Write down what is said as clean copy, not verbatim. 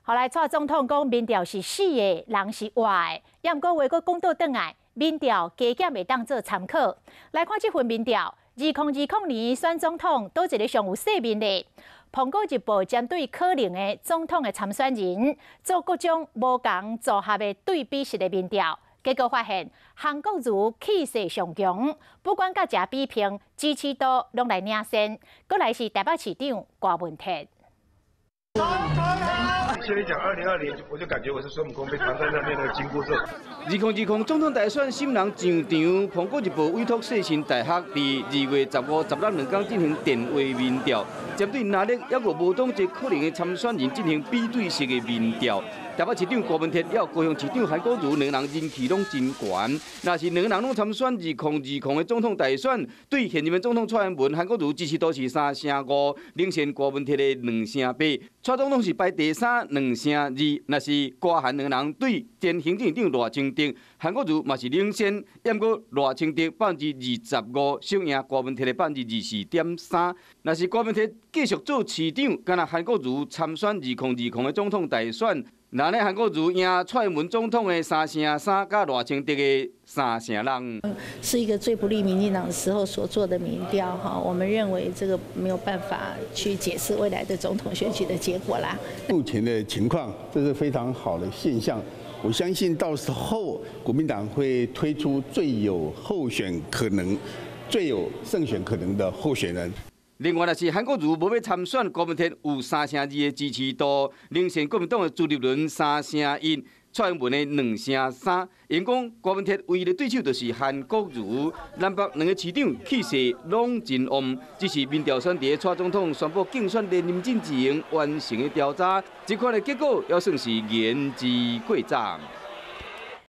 後來蔡總統講民調是死的，人是活的，也毋過話閣講倒轉來，民調加減會當做參考。來看這份民調，2020年選總統，佗一个上有勢面的？蘋果日報針對可能的總統的參選人做各種無仝組合的對比式的民調，結果發現韓國瑜氣勢上強，不管佮誰比拼，支持度攏來領先。閣來是台北市長柯文哲。先講2020，我就感覺我是孫悟空被唐三藏念那個緊箍咒。2020總統大選新人上場，蘋果日報委託世新大學佇2月15、16兩工進行電話民調，針對藍綠猶閣無黨籍可能的參選人進行比對式的民調。台北市長柯文哲，猶高雄市長韓國瑜兩人人氣攏真懸。若是兩个人攏參選2020的總統大選，對現任的總統蔡英文、韓國瑜支持度是3成5，領先柯文哲的2成8。蔡總統是排第三，2成2。若是柯韓兩人對前行政院長賴清德，韓國瑜嘛是領先，毋過賴清德25%，小贏柯文哲的24.3%。若是柯文哲繼續做市長，敢若韓國瑜參選2020的總統大選，那呢，韓國瑜贏蔡英文總統的3成3，佮賴清德的3成6。是一個最不利民進黨的時候所做的民調，哈，我們認為這個沒有辦法去解釋未來的總統選舉的結果啦。目前的情況，這是非常好的現象。我相信到時候國民黨會推出最有候選可能、最有勝選可能的候選人。另外，若是韓國瑜無欲參選，柯文哲有3成2的支持度，領先國民黨的朱立倫3成1，蔡英文的2成3。𪜶講柯文哲唯一的對手就是韓國瑜，南北兩个市長氣勢攏真旺，只是民調選佇蔡總統宣布競選連任進前完成的調查，這款的結果也算是言之過早。